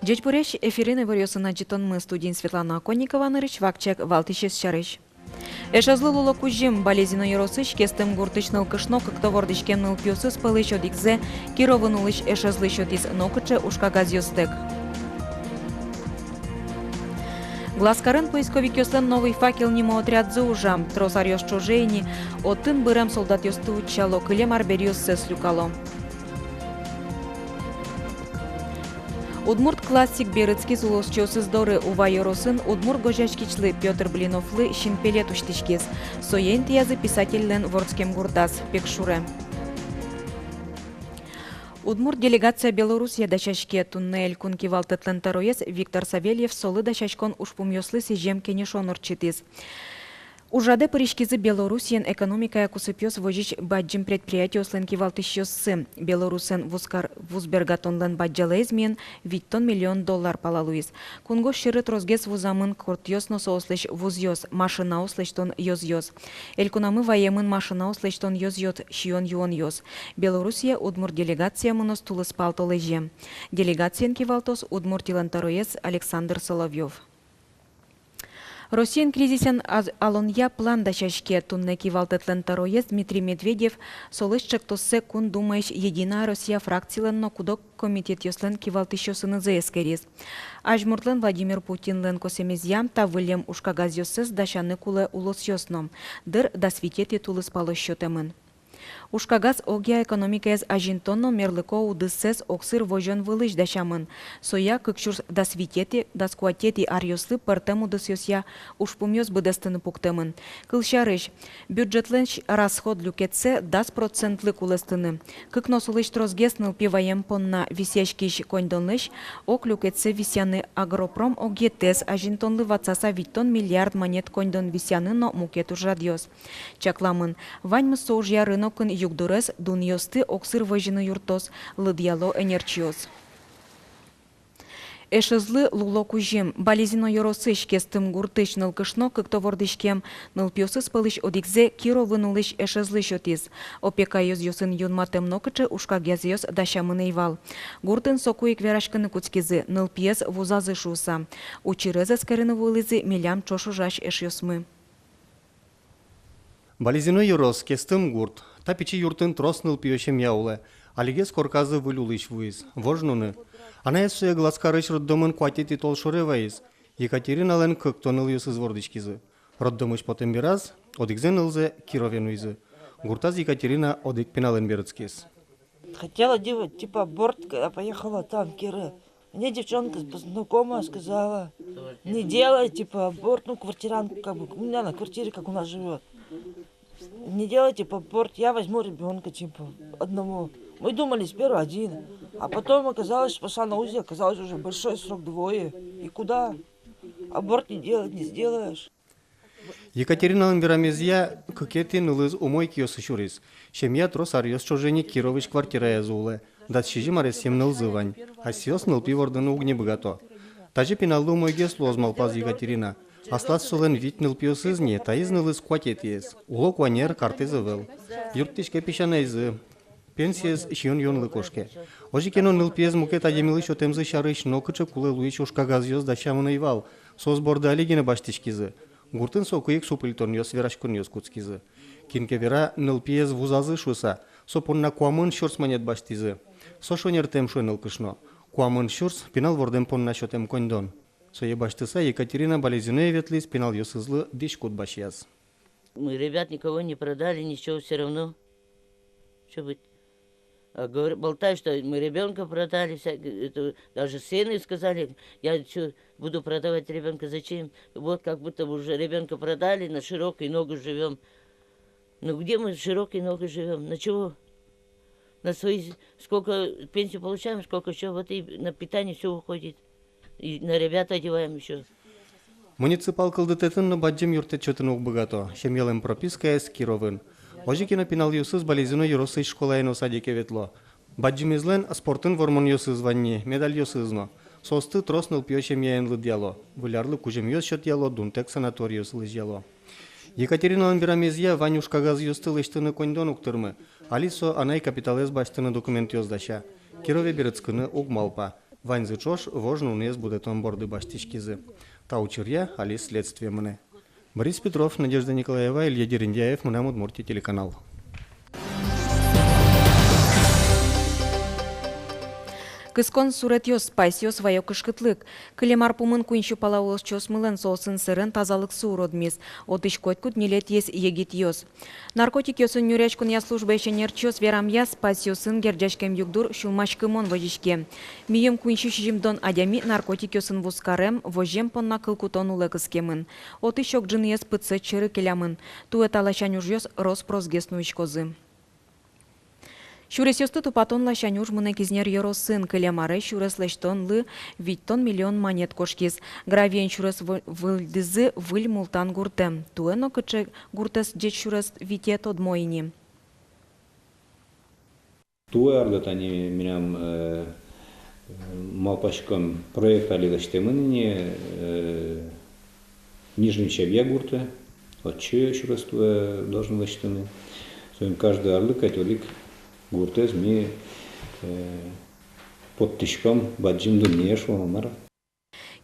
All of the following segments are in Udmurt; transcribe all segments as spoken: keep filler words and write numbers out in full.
Ӟечбуресь! Эфирын иворъёсын адӟытонмы, студиын Светлана Оконникова. Нырысь вакчияк валтӥсез сярысь. Эшезлы луыло кузьым. Балезино ёросысь Кестым гуртысь нылкышно кыкто вордӥськем нылпиосыз пӧлысь одӥгзэ Кировын улӥсь эшезлы сётӥз, нокыӵе ужкагазъёстэк. Глазкарын поисковикъёслэн «Новый факел» нимо отрядзы ужа. Трос аръёс ӵоже ини отын бырем солдатъёсты утчало, кылем арбериоссэс люкало. Удмурт классик берытскиз улосчиосыз доры. Ува ёросын удмурт гожъяськисьлы Пётр Блиновлы синпелет усьтӥськиз. Сое интыязы писательлэн вордскем гуртаз, Пекшуре. Удмурт делегация Белоруссие дасяське. Туннэ Элькун кивалтэтлэн тӧроез Виктор Савельев солы дасяськон ужпумъёслы сӥзем кенешон ортчытӥз. Ужрадэ пыриськизы Белоруссиен экономикая кусыпъёс возись бадӟым предприятиослэн кивалтӥсьёссы. Белоруссен вузкар-, вузбергатонлэн бадӟалаез миын витьтон миллион доллар пала луиз. Кунгож сьӧры тросгес вузамын кортъёс но соослэсь вузъёс, машинаос лэсьтон ёзъёс. Элькунамы ваемын машинаос лэсьтон ёзъёс, сиён-юонъёс. Белоруссие удмурт делегация мыноз тулыспал толэзе. Делегациен кивалтоз Удмуртилэн тӧроез Александр Соловьёв. Россиын кризисэн аз-, алонъя план дасяське. Туннэ кивалтэтлэн тӧроез Дмитрий Медведев солэсь ӵектоссэ Кун Думаысь «Единая Россия» фракцилэн но куд-ог комитетъёслэн кивалтӥсьёсынызы эскериз. Азьмуртлэн Владимир Путинлэн косэмезъя, та выллем ужкагазъёссэс дасяны кулэ улосъёс но. Дыр дас витетӥ тулыспалозь сётэмын. Ужкагаз огъя экономикаез азинтон но мерлыко удыссэс огсыр возён вылысь дасямын. Соя кык сюрс дас витетӥ, дас куатетӥ аръёслы пӧртэм удысъёсъя ужпумъёс быдэстыны пуктэмын. Кылсярысь, бюджетлэсь расход люкетсэ дас процентлы кулэстыны, кык но солэсь тросгес нылпи ваем понна висъяськись коньдонлэсь ог люкетсэ висъяны, агропром огъетэз азинтонлы ватсаса витьтон миллиард манет коньдон висъяны но мукет ужрадъёс. Чакламын, ваньмыз со ужъя рынокын югдурез, дунъёсты огсыр возьыны юрттоз, лыдъяло ӧнерчиос. Эшезлы луыло кузьым. Балезино ёросысь Кестым гуртысь нылкышно кыкто вордӥськем нылпиосыз пӧлысь одӥгзэ Кировын улӥсь эшезлы сётӥз. Опека ёзъёсын юнматэм нокыӵе ужкагазъёс дасямын ӧй вал. Гуртын соку ик вераськыны кутскизы, нылпиез вузазы шуыса. Учырез эскерыны вуылӥзы милям ӵош ужась эшъёсмы. Балезино ёрос, Кестым гурт. Та пичи юртын трос нылпиё семья улэ. Алигес корказы выль улӥсь вуиз. Вож нуны. Анаез сое Глазкарысь роддомын куатетӥ толшоре ваиз. Екатериналэн кыкто нылъёсыз вордӥськизы. Роддомысь потэм бераз одӥгзэ нылзэ Кирове нуизы. Гуртаз Екатерина одӥг пиналэн берытскиз. Хотела делать, типа, аборт, когда поехала там, Кира. Мне девчонка с-, знакомая сказала: «Не делай, типа, аборт, ну, квартирантка, как бы, у меня на квартире, как у нас живёт. Не делай, типа, аборт, я возьму ребёнка, типа, одного». Мы думали сперва один, а потом оказалось, что пошла на УЗИ, оказалось, уже большой срок, двое. И куда? Аборт не делать, не сделаешь. Екатериналэн верамезъя, кыкетӥ нылыз умой киосы сюриз. Семья трос аръёс ӵоже ини Кировысь квартираязы улэ. Дас сизьым аресъем нылзы вань. Асьсэос нылпи вордыны уг ни быгато. Тазьы пиналлы умойгес луоз, малпаз Екатерина. Аслаз солэн вить нылпиосыз ни, таиз нылыз куатетӥез. Уло куанер, картэз ӧвӧл. Юрттӥське песянайзы. Пенсиез сиён-юонлы кошке. Озьы ке но, нылпиез мукет адямилы сётэмзы сярысь нокыӵе кулэ луись ужкагазъёс дасямын ӧй вал. Соос борды али гинэ басьтӥськизы. Гуртын соку ик супыльтонъёс, вераськонъёс кутскизы. Кин ке вера, нылпиез вузазы шуыса, со понна куамын сюрс манет басьтӥзы. Со шонертэм, шуэ нылкышно. Куамын сюрс пинал вордэм понна сётэм коньдон. Сое басьтыса, Екатерина Балезиное ветлӥз пиналъёсызлы дӥськут басьяз. Мы ребят никого не продали, ничего, всё равно. Чё быть? А говорю, болтаю, что мы ребёнка продали, всякое, это, даже цены сказали. Я чё, буду продавать ребёнка, зачем? Вот как будто бы уже ребёнка продали, на широкой ногу живём. Ну где мы с широкой ногой живём? На чего? На свои, сколько пенсию получаем, сколько ещё, вот и на питание всё уходит. И на ребят одеваем ещё. Муниципал кылдытэтын но бадӟым юрттэт сётыны уг быгато, семьялэн пропискаез Кировын. Озьы ке но, пиналъёсыз Балезино ёросысь школае но садике ветло. Бадӟымезлэн спортын вормонъёсыз вань ни, медальёсыз но. Соосты трос нылпиё семьяен лыдъяло, выль арлы кузьымъёс сётъяло, дунтэк санаториосы лэзьяло. Екатериналэн верамезъя, вань ужкагазъёсты лэсьтыны коньдон уг тырмы. Али со анай капиталэз басьтыны документъёс дася. Кирове берытскыны уг малпа. Ваньзы ӵош вож нуныез будэтон борды басьтӥськизы. Та учыръя али следствие мынэ. Борис Петров, Надежда Николаева, Илья Дерендяев, «Мынам Удмуртие» телеканал. Кыскон суретъёс, спайсъёс ваё кышкытлык. Кылем ар пумын куинь сю пала улосчиосмылэн соосын сэрен тазалыксы уродмиз. Отысь котькуд ньылетӥез егитъёс. Наркотикъёсын нюръяськонъя службаысь ӧнерчиос верамъя, спайсъёсын герӟаськем югдур сюлмаськымон возиське. Мийым куинь сю сизьымдон адями наркотикъёсын вузкарем, возем понна кыл кутон улэ кыскемын. Отысь ог ӝыныез пытсэт сьӧры келямын. Туэ та ласянь ужъёс рос-просгес нуиськозы. Сюресъёсты тупатон ласянь уж мынэ Кизнер ёросын. Кылем аре сюрес лэсьтонлы витьтон миллион манет кошкиз. Гравиен сюрес вы-, выльдӥзы Выль Мултан гуртэ. Туэ но кыӵе гуртэз ӟеч сюрес вите, тодмо ини. Туэ арлы тани милям, э, малпаськом, проект али лэсьтэмын ини, э, Нижний Чабья гуртэ, отчы сюрес туэ должен лэсьтыны. Соин каждый арлы кадь одӥг гуртэз ми, э, поттӥськом бадӟым дуннее, шуом-а, мар-а.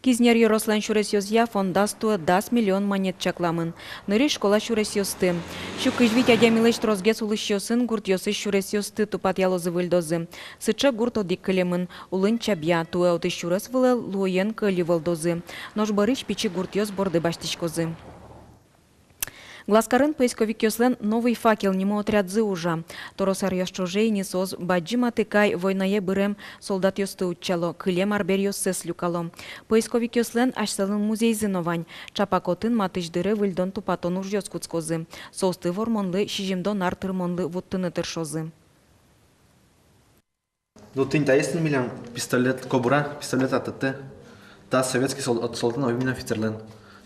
Кизнер ёрослэн сюресъёсъя фондаз туэ дас миллион манет чакламын. Нырысь школа сюресъёсты. Сю кызь вить адямилэсь тросгес улӥсьёсын гуртъёсысь сюресъёсты тупатъялозы-выльдозы. Сыӵе гурт одӥг кылемын, Улын Чабья. Туэ отысь сюрес вылэ луоен кӧльы вӧлдозы. Нош бӧрысь пичи гуртъёс борды басьтӥськозы. Глазкарын поисковикъёслэн «Новый факел» нимо отрядзы ужа. Трос аръёс ӵоже ини соос Бадӟым Атыкай войнае бырем солдатъёсты утчало, кылем арбериоссэс люкало. Поисковикъёслэн асьсэлэн музейзы но вань. Чапак отын матысь дыре выльдон-тупатон ужъёс кутскозы. Соосты Вормонлы сизьымдон ар тырмонлы вуттыны тыршозы. Ну, тӥни таиз тӥни милям пистолет, кобура, пистолет АТТ. Та советский сол-, от солдат, но именно офицерлэн.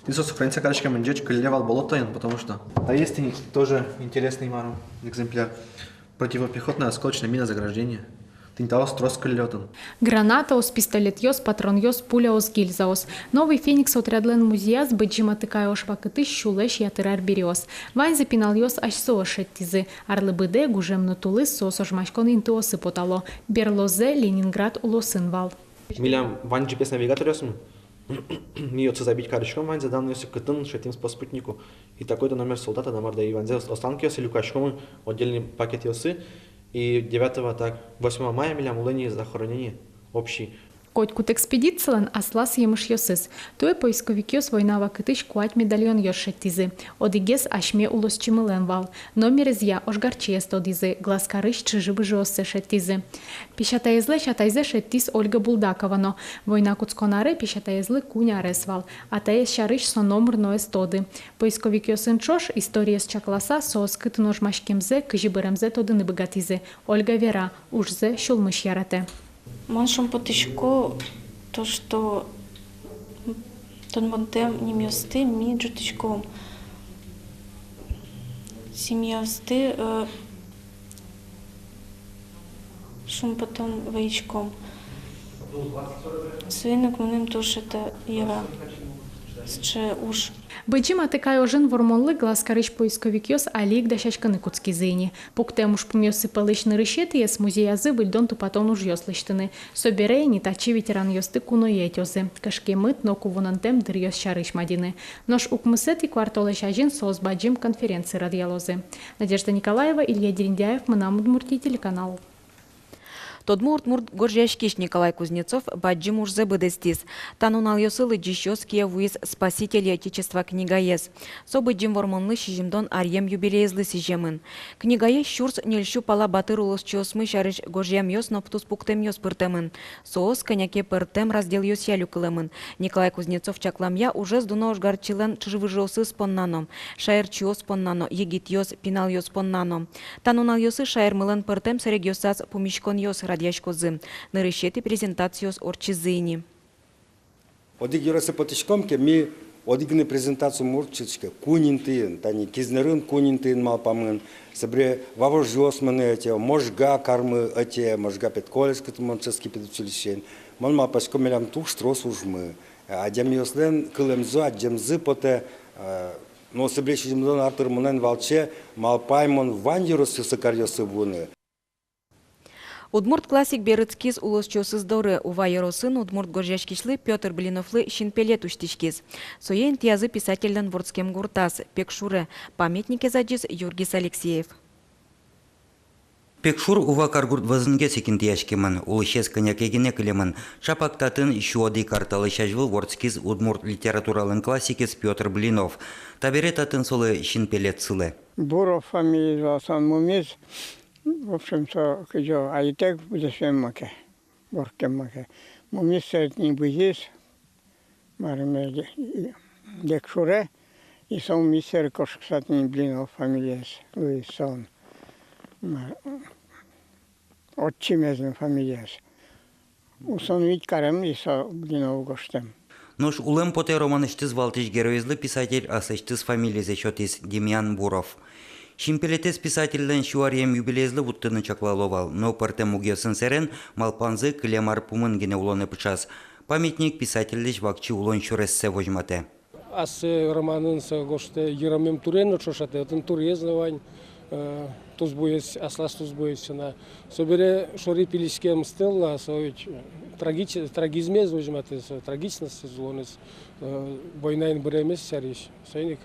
Тӥни со сохраниться кариськемын ӟеч, кылле вал болотоын, потому что. Таиз тӥни тоже интересный, мар-а, экземпляр. Противопехотное осколочное минозаграждение. Тӥни таос трос кылле отын. Гранатаос, пистолетъёс, патронъёс, пуляос, гильзаос. «Новый феникс» отрядлэн музеяз Быдӟым Атыкай ож вакытысь сюлэсь ятыр арбериос. Ваньзэ пиналъёс асьсэос шедьтӥзы. Арлы быдэ, гужем но тулыс, соос ожмаськон интыосы потало. Берлозэ Ленинград улосын вал. Милям вань джи пи эс навигаторъёсмы. Ми отчы забить кариськом ваньзэ данныйёсты, кытын шедьтӥмы по спутнику. И такой-то номер солдата, номер, да, и ваньзэ останкиосы люкаськом отдельный пакетъёсы. И девятого, так, восьмого мая милям улэ ни захоронение общий. Котькуд экспедицилэн аслаз емышъёсыз. Туэ поисковикъёс война вакытысь куать медальонъёс шедьтӥзы. Одӥгез асьме улосчимылэн вал. Номерезъя ожгарчиез тодӥзы, Глазкарысь чыжы-выжыоссэ шедьтӥзы. Песятаезлэсь атайзэ шедьтӥз Ольга Булдакова но. Война кутскон аре песятаезлы куинь арес вал. Атаез сярысь со номыр но ӧз тоды. Поисковикъёсын ӵош, историез чакласа, соос кытын ожмаськемзэ, кызьы быремзэ тодыны быгатӥзы. Ольга вера, ужзэ сюлмысь яратэ. Мон шумпотӥсько то, что тодмотэм нимъёсты ми ӝутӥськом. Семьяосты, э, шумпотон вайиськом. Соин ик мыным туж это яра сыӵе уж. Быдӟым Атыкай ожын Вормонлы Глазкарысь поисковикъёс али ик дасяськыны кутскизы ини. Пуктэм ужпумъёссы пӧлысь нырысетӥез — музеязы выльдон-тупатон ужъёс лэсьтыны. Собере ини татчы ветеранъёсты куное ӧтёзы, кышкемыт но ку вунонтэм дыръёс сярысь мадины. Нош укмысэтӥ куартолэзь азьын соос бадӟым конференци радъялозы. Надежда Николаева, Илья Дерендяев, «Мынам Удмуртие» телеканал. Тодмо удмурт гожъяськись Николай Кузнецов бадӟым ужзэ быдэстӥз. Та нуналъёсы лыдӟисьёс кие вуиз «Спасители Отечества» книгаез. Со Быдӟым Вормонлы сизьымдон аръем юбилеезлы сӥземын. Книгаез сюрс ньыль сю пала батыр улосчиосмы сярысь гожъямъёс но туспуктэмъёс пыртэмын. Соос кӧня ке пӧртэм разделъёсъя люкылэмын. Николай Кузнецов чакламъя, ужез дуно ожгарчилэн чыжы-выжыосыз понна но, шаерчиос понна но, егитъёс, пиналъёс понна но. Та нуналъёсы шаермылэн пӧртэм сэрегъёсаз пумиськонъёс радъяськозы, нырысетӥ презентациос ортчизы ини. Одӥг ёросэ потӥськом ке, ми одӥг гинэ презентаци ум ортчытӥське. Куинь интыын, тани Кизнерын куинь интыын малпамын, собере Вавожъёс мынэ ӧте, Можга кармы ӧте, Можга педколледж, кытын мон дышетски педучилищеын. Мон малпасько, милям туж трос ужмы. Адямиослэн кылэмзы, адӟемзы потэ, э, но собере сизьымдон ар тырмонэн валче малпай мон вань ёросъёсы, каръёсы вуыны. Удмурт классик берытскиз улосчиосыз доры. Ува ёросын удмурт гожъяськисьлы Пётр Блиновлы синпелет усьтӥськиз. Сое интыязы писательлэн вордскем гуртаз, Пекшуре. Памятникез адӟиз Юргис Алексеев. Пекшур Ува каргурт вӧзынгес ик интыяськемын, улӥсез кӧня ке гинэ кылемын. Чапак татын сю одӥг ар талэсь азьвыл вордскиз удмурт литературалэн классикез Пётр Блинов. Табере татын солы синпелет сылэ. Буров фамилиез вал солэн мумиз. В общем, со кызьы айытэк быдэсмем маке, вордскем маке. Мумиз сэрен ини бызиз, марым, э, Пекшуре, и со мумиз сэрен кошкыса тӥни Блинов фамилиез луиз солэн. Ма-, отчимез но, фамилиез. Усонвить карем и со Блинов гожтэм. Нош «Улэм потэ» романысьтыз валтӥсь героезлы писатель аслэсьтыз фамилизэ сётӥз: Демьян Буров. Синпелетэз писательлэн сю аръем юбилеезлы вуттыны чаклало вал, но пӧртэм мугъёсын сэрен малпанзы кылем ар пумын гинэ улонэ пыӵаз. Памятник писательлэсь вакчи улон сюрессэ возьматэ. Ассэ романын со гожтэ йыромем турын но ӵошатэ, отын турез но вань, э, тусбуез, аслаз тусбуез сяна. Собере шори пилиськем стелла, со ведь, э, трагич-, трагизмез возьматэ, со трагичностез улонэз, э, войнаын быремез сярысь. Соин ик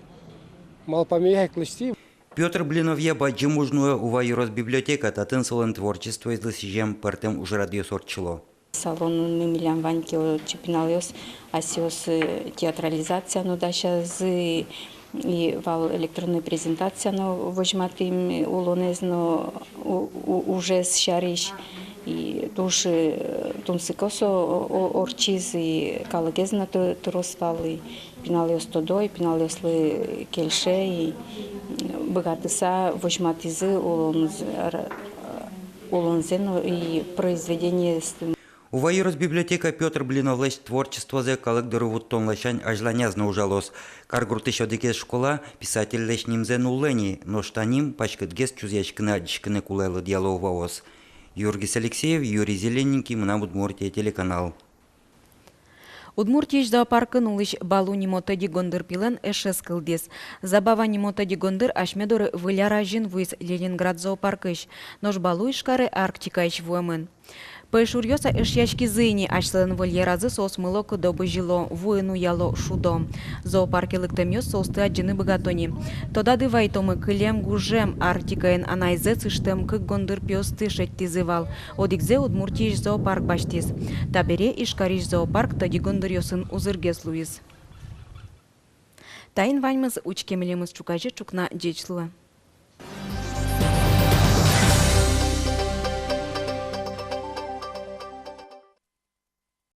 малпамея ик лэсьтӥ. Пётр Блиновъя бадӟым уж нуэ Ува ёрос библиотека, татын солэн творчествоезлы сӥзем пӧртэм ужрадъёс ортчыло. Салонмы милям вань ке, отчы пиналъёс асьсэос, э, театрализация но дасязы, и вал электронной презентация но возьматӥм, э, улонэз но у-, у-, ужез сярысь. И туж, э, тунсыко со о-, о-, ортчиз, и калыкез но ту-, трос вал, и пиналъёс тодо, и пиналъёслы кельше, и, м, быгатыса возьматӥзы улонз-, р-, улонзэ но и произведениосты. Ува ёрос библиотека Пётр Блиновлэсь творчествозэ калык доры вуттон ласянь азьланяз но ужалоз. Каргуртысь одӥгез школа писательлэсь нимзэ нуллэ ни, нош та ним паськытгес чузъяськыны-адӟиськыны кулэ, лыдъяло уваос. Юргис Алексеев, Юрий Зелененький, «Мынам Удмуртие» телеканал. Удмуртиысь зоопаркын улӥсь Балу нимо тӧдьы гондыр пилэн эшез кылдӥз. Забава нимо тӧдьы гондыр асьме доры Выль ар азьын вуиз Ленинград зоопаркысь. Нош Балу Ижкаре Арктикаысь вуэмын. Пӧйшуръёс эшъяськизы ини, асьсэлэн вольеразы соос мылокыдо бызьыло, вуын уяло, шудо. Зоопарке лыктэмъёс соосты адӟыны быгато ни. Тодады вайтомы, кылем гужем Арктикаын анайзэс ыштэм кык гондыр пиосты шедьтӥзы вал. Одӥгзэ Удмуртиысь зоопарк басьтӥз. Табере Ижкарысь зоопарк тӧдьы гондыръёсын узыргес луиз. Таин ваньмыз. Учке милемыз ӵуказе ӵукна. Ӟеч луэ.